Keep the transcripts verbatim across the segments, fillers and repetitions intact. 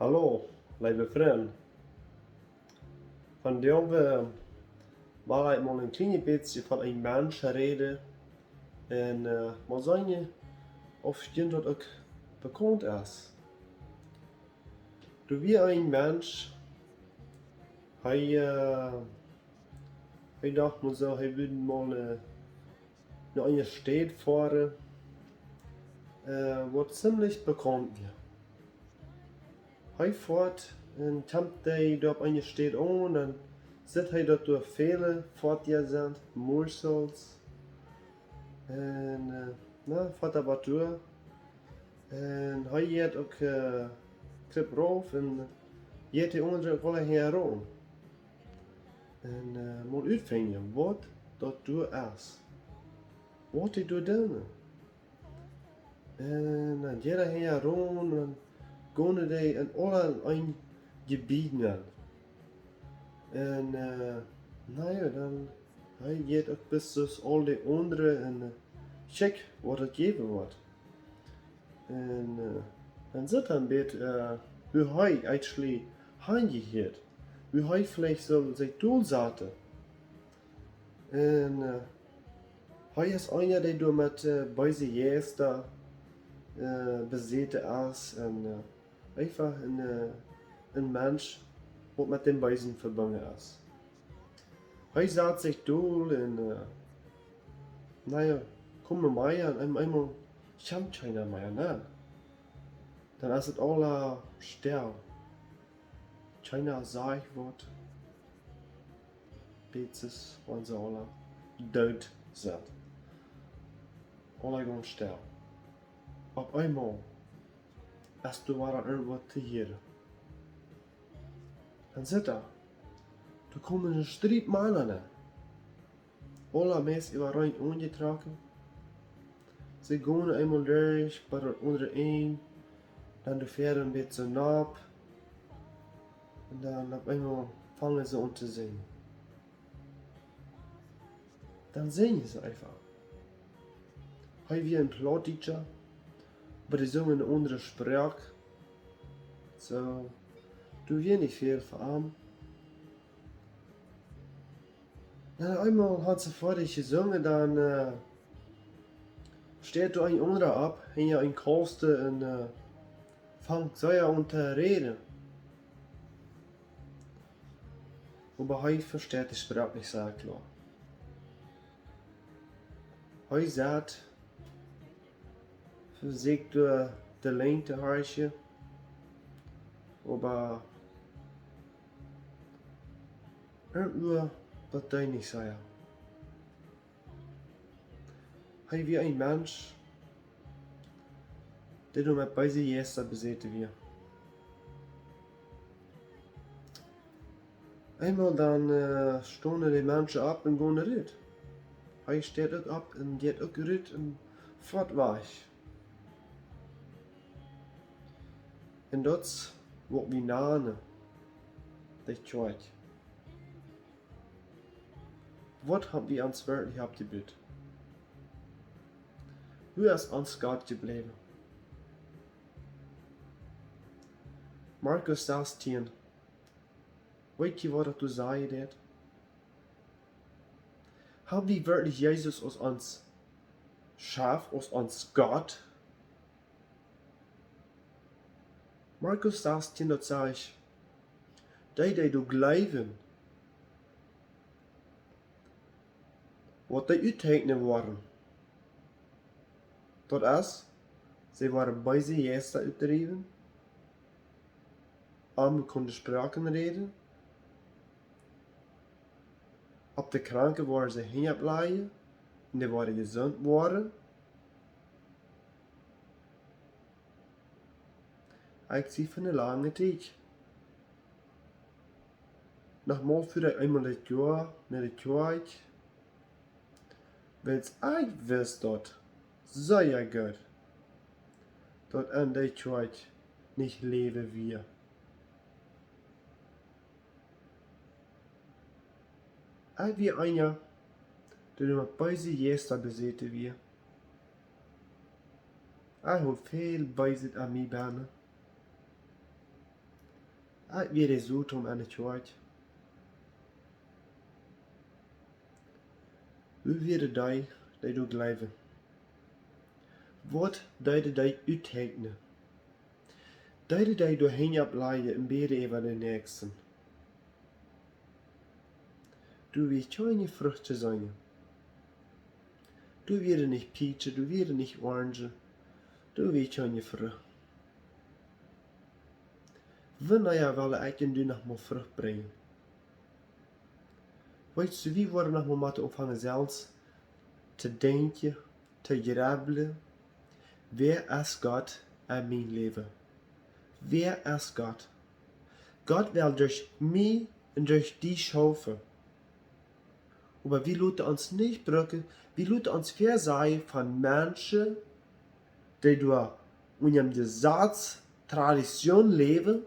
Hallo, leewe Frind. Vondoag, äh, well ekj mol een kjlien bät von een Mensch räden. Un, äh, mol seenen, auf junt daut uk bekaunt es. Doa wia een Mensch, hee, äh, hee docht mol soo, hee wudd mol, äh, no eene Staut foaren, äh, waut ziemlich bekaunt wia. Hee foat un kjemt hee doa opp eene Staut aun, dan sitt hee daut doa väle Foatieja sent, Motorcycles. Un, äh, na, foat hee waut doa. Un hee jeit uk, äh, Trepp rauf un jeit de aundre uk aula hinjaraun. Un, äh, mol utfinjen, waut daut doa es. Waut dee doa doonen. Un dan jeit hee hinjaraun un dan gonen dee en aula een Jebied nenn. Un, äh, na jo, dan, hee jeit uk bat soo aus aul de aundre un, äh, kjikj waut daut jäwen woat. Un, äh, dan sitt hee een bät, äh, woo hee actually hanjehieet. Woo hee veleicht sull sikj dolsaten. Un, äh, hee es eena, dee doa met, äh, beese Jeista, äh, besäten es un, äh, eefach een, äh, een Mensch, waut met däm Beesen vebungen es. Hee sat sikj dol un, äh, na jo, kjemt mea un eemol kjemt kjeena mea, nä? Dan es et aula stell. Kjeena sajcht waut, bat see aula doot sent. Aula gaunz stell. Opp eemol es doa wada irjentwaut to hieren. Dan sitt hee, doa komen een Striet Mana nenn. Aula meist äwareen aunjetrocken. See gonen eemol derch, bie daut aundre Enj, dan doa wieda een bät nopp. Un dan opp eemol fangen see aun to sinjen. Dan sinjen see eefach. Hee wia een Plautdietscha, oba dee sungen en eene aundre Sproak. Soo, doa wia nich väl fa am. Dan eemol hauden see foadich jesungen, dan, äh, steit doa een aundra opp, hinja een Kaust un, äh, fangt sea aun to räden. Oba hee vesteit de Sproak nich sea kloa. Hee sat, vesieekjt doa de Lenj to horchen, oba irjentwua daut deed nich sea. Hee wia een Mensch, dee doa met beese Jeista besäten wia. Eemol dan, äh, stonen de Menschen opp un gonen rut. Hee steit uk opp un jeit uk rut un foat wajch. Un daut es waut wie nanen de Kjoakj. Waut hab wie ons werkjlich oppjebut? Wua es ons Gott jebläwen? Markus sastieen. Weet jie waut daut to sajen deit? Hab wie werkjlich Jesus aus ons Chef, aus ons Gott? Markus sastieen, daut sajcht, dee, dee doa jleewen, waut dee utteekjnen woaren, daut es, see woaren beese Jeista utdriewen, onbekaunt Sproaken räden, opp de Kranke woaren see Henj opplajen, un dee woaren jesunt woaren. Ekj sie fa eene lange Tiet. Noch mau ver ekj eemol dit Joa no de Kjoakj, wiels ekj wist daut sea goot, daut en de Kjoakj nich Läwen wia. Ekj wia eena, dee met beese Jeista besäten wia. Ekj haud väl Beeset aun mie bennen. Ekj wia de Soton enne Kjoakj. Woo wieren dee, dee doa jleewen? Waut deeden dee utteekjnen? Deeden dee doa Henj opplajen un bäden äwa dän Näakjsten? Doa wia kjeene Frucht to seenen. Doa wieren nich Peachen, doa wieren nich Orangen, doa wia kjeene Frucht. Wanea well ekj un du noch mol Frucht brinjen? Weetst du, wie woaren noch mol motten aunfangen selfst to denkjen, to jrebblen: Wäa es Gott en mien Läwen? Wäa es Gott? Gott well derch mie un derch die schaufen. Oba wie loten ons nich brucken, wie loten ons vesieekjen von Menschen, dee doa unja däm Jesaz, Tradition läwen.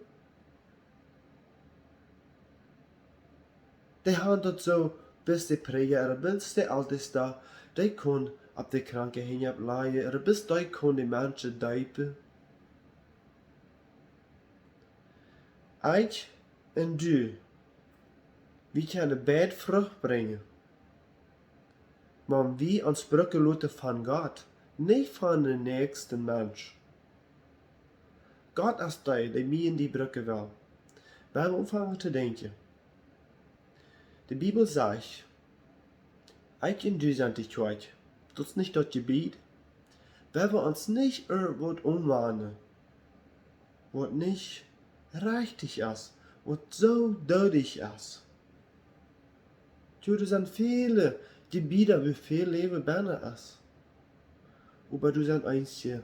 Dee haben daut soo, bat de Prädja ooda bat de Eltesta, dee kunn opp de Kranke Henj opplajen, ooda bat dee kunn de Menschen deepen. Ekj un du, wie kjennen beid Frucht brinjen, wan wie ons brucken loten von Gott, nich von dän näakjsten Mensch. Gott es dee, dee mie un die brucken well. Wie woaren aunfangen to denkjen. De Bibel sajcht, ekj un du sent de Kjoakj. Daut es nich daut Jebied. Wie woaren ons nich irjentwaut aunwanen, waut nich rajcht es, waut soo doodich es. Jo, doa sent väle Jebieda, wua väl Läwen bennen es. Oba doa sent eenje,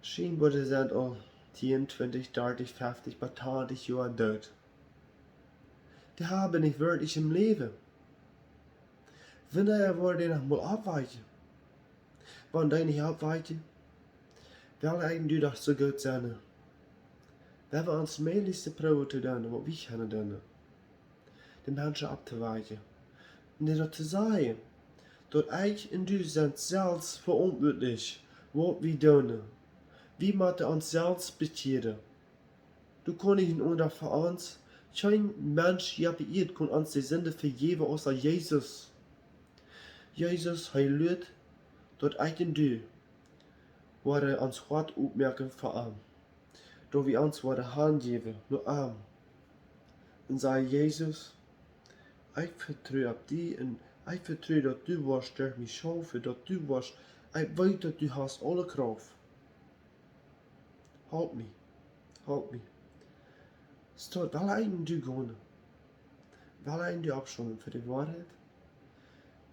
schienboa sent aul tieen, twintich, dartich, feftich, bat tachentich Joa doot. Dee haben nich werkjlich een Läwen. Wanea woaren dee noch mol oppwaken? Wan dee nich oppwaken, well ekj un du doch soo goot sennen, wie woaren ons mäajlichstet proowen to doonen, waut wie kjennen doonen, de Menschen opptowaken. Un dee daut to sajen, daut ekj un du sent selfst veauntwuatlich, waut wie doonen. Wie motten ons selfst bekjieren. Doa kaun nich een aundra fa ons. Kjeen Mensch hia opp de Ieed kaun ons de Sind vejäwen, außer Jesus. Jesus, hee luat, daut ekj un du woaren ons Hoat opmoaken fa am, daut wie ons woaren hanjäwen no am un sajen: Jesus, ekj vetru opp die un ekj vetru, daut du woascht derch mie schaufen, daut du woascht, ekj weet, daut du hast aule Krauft. Halp mie. Halp mie. Soo, well ekj un du gonen. Well ekj un du oppstonen fa de Woarheit.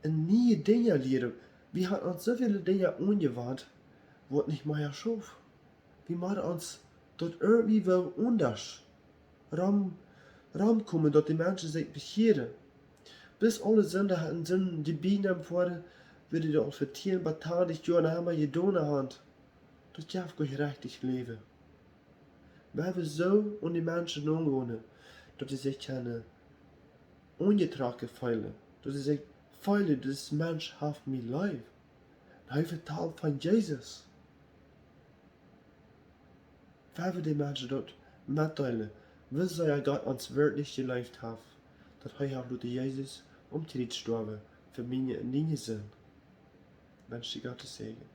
Un niee Dinja lieren. Wie haben ons soo väle Dinja aunjewant, waut nich mea schauft. Wie motten ons daut irjentwoo aundasch rom, romkomen, daut de Menschen sikj bekjieren. Bat aule Sinda hauden Sind jebie nämen woaren, wudden dee aul fa tieen bat tachentich Joa noch emma jedonen haben. Daut jeft kjeen rajchtet Läwen. Wie woaren soo aun de Menschen aungonen, daut see sikj kjennen aunjetrocken feelen, daut see sikj feelen, dis Mensch haft mie leef. Un hee vetalt von Jesus. Wie woaren de Menschen daut metdeelen, woo sea Gott ons werkjlich jeleeft haft, daut hee haft loten Jesus aum Kjriez stoawen fa miene un diene Sind. Wensch die Gottes Säajen.